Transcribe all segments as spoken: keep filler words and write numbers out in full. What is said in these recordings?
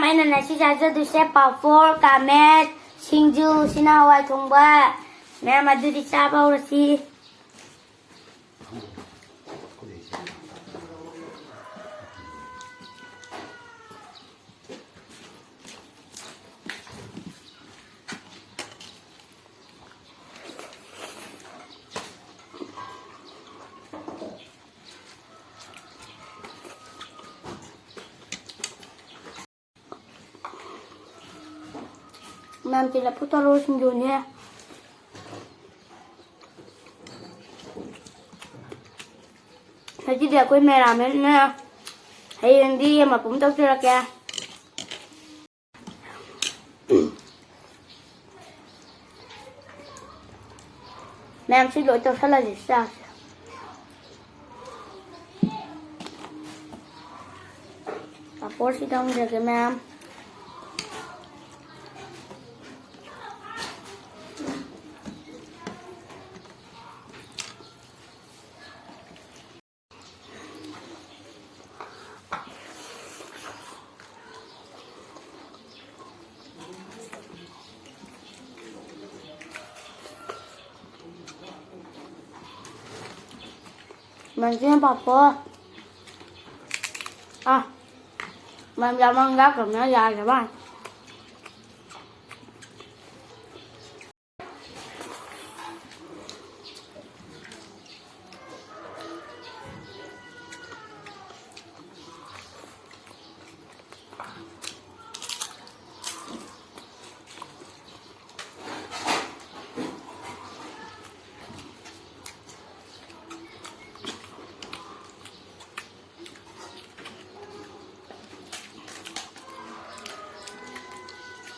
ꯑꯩꯅ ꯉꯁꯤ ꯆꯥꯖꯗꯣꯏꯁꯦ ꯄꯥꯐꯣꯔ, ꯀꯥꯃꯦꯠ, ꯁꯤꯡꯖꯨ, ꯁꯤꯅ ꯍꯋꯥꯏ ꯊꯣꯡꯕ꯫ ꯃꯌꯥꯝ ꯑꯗꯨꯗꯤ ꯆꯥꯕ ꯍꯧꯔꯁꯤ꯫ ꯃꯌꯥꯝ ꯁꯤ ꯂꯐꯨ ꯊꯔꯣ ꯁꯤꯡꯖꯨꯅꯦ꯫ ꯉꯁꯤꯗꯤ ꯑꯩꯈꯣꯏ ꯃꯦꯔꯥꯃꯦꯁꯅꯦ꯫ ꯍꯌꯦꯡꯗꯤ ꯌꯦꯟ ꯃꯄꯨꯝ ꯇꯧꯖꯔꯛꯀꯦ꯫ ꯃꯌꯥꯝ ꯁꯤ ꯂꯣꯏ ꯇꯧꯁꯜꯂꯁꯤ ꯆꯥꯁꯦ꯫ ꯄꯥꯐꯣꯔꯁꯤ ꯇꯧꯖꯔꯒꯦ ꯃꯌꯥꯝ꯫ ꯃꯟꯁꯤꯅ ꯄꯥꯐꯣꯔ꯫ ꯑꯥ, ꯃꯟ ꯌꯥꯝꯃꯟ ꯌꯥꯛꯈ꯭ꯔꯕꯅ ꯌꯥꯗ꯭ꯔꯕ꯫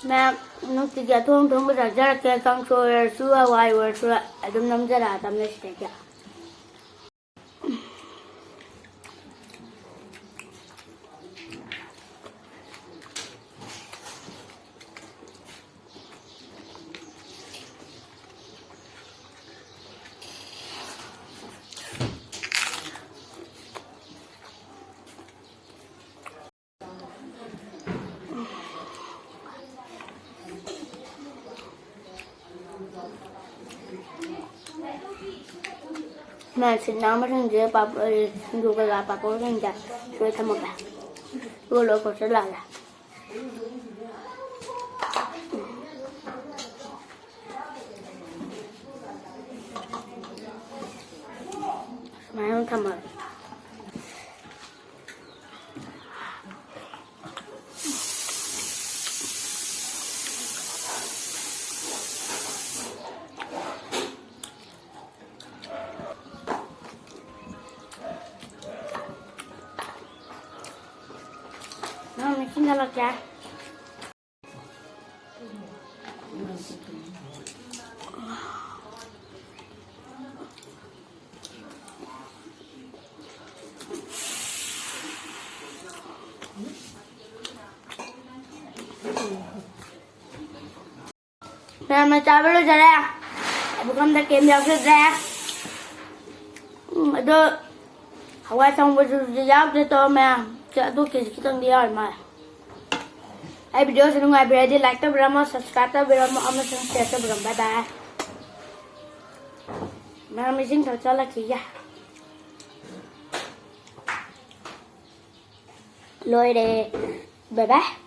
ꯃꯌꯥꯝ ꯅꯨꯡꯇꯤꯒꯤ ꯑꯊꯣꯡ ꯑꯊꯣꯡꯕ ꯆꯥꯖꯔꯛꯀꯦ꯫ ꯀꯥꯡꯁꯣꯏ ꯑꯣꯏꯔꯁꯨ, ꯍꯋꯥꯏ ꯑꯣꯏꯔꯁꯨ ꯑꯗꯨꯝ ꯅꯝꯖꯔꯛꯑꯗꯕꯅꯦ ꯁꯤꯗꯩꯗꯤ꯫ ꯃꯌꯥꯝ ꯁꯤꯠ ꯅꯥꯟꯕꯁꯤꯡꯁꯦ ꯄꯥꯐꯣꯔ, ꯁꯤꯡꯖꯨ ꯀꯩꯀꯥ ꯄꯥꯐꯣꯔꯁꯤꯡꯁꯦ ꯁꯤꯗ ꯊꯝꯃꯒꯦ꯫ ꯑꯗꯨꯒ ꯂꯣꯏ ꯈꯣꯠꯆꯜꯂꯛꯑꯒꯦ꯫ ꯁꯨꯃꯥꯏꯅ ꯑꯗꯨꯝ ꯊꯝꯃꯒꯦ꯫ ꯅꯪ ꯃꯦꯆꯤꯟ ꯍꯜꯂꯛꯀꯦ꯫ ꯃꯌꯥꯝꯅ ꯆꯥꯕ ꯂꯣꯏꯖꯔꯦ꯫ ꯄꯨꯈꯝꯗ ꯀꯩꯝ ꯌꯥꯎꯖꯗ꯭ꯔꯦ꯫ ꯎꯝ, ꯑꯗꯣ ꯍꯋꯥꯏ ꯊꯣꯡꯕꯁꯨ ꯌꯥꯎꯗ꯭ꯔꯦ ꯇꯧ ꯃꯌꯥꯝ꯫ ꯑꯗꯨ ꯀꯦꯖꯤ ꯈꯤꯇꯪꯗꯤ ꯌꯥꯎꯔꯤ ꯃꯥꯜꯂꯦ꯫ ꯑꯩ ꯚꯤꯗꯤꯑꯣꯁꯤ ꯅꯨꯡꯉꯥꯏꯕꯤꯔꯗꯤ like ꯇꯧꯕꯤꯔꯝꯃꯣ, subscribe ꯇꯧꯕꯤꯔꯝꯃꯣ ꯑꯃꯁꯨꯡ share ꯇꯧꯕꯤꯔꯝꯃꯣ꯫ Bye bye꯫ ꯃꯌꯥꯝ ꯏꯁꯤꯡ ꯊꯛꯆꯜꯂꯛꯈꯤꯒꯦ꯫ ꯂꯣꯏꯔꯦ꯫ Bye bye꯫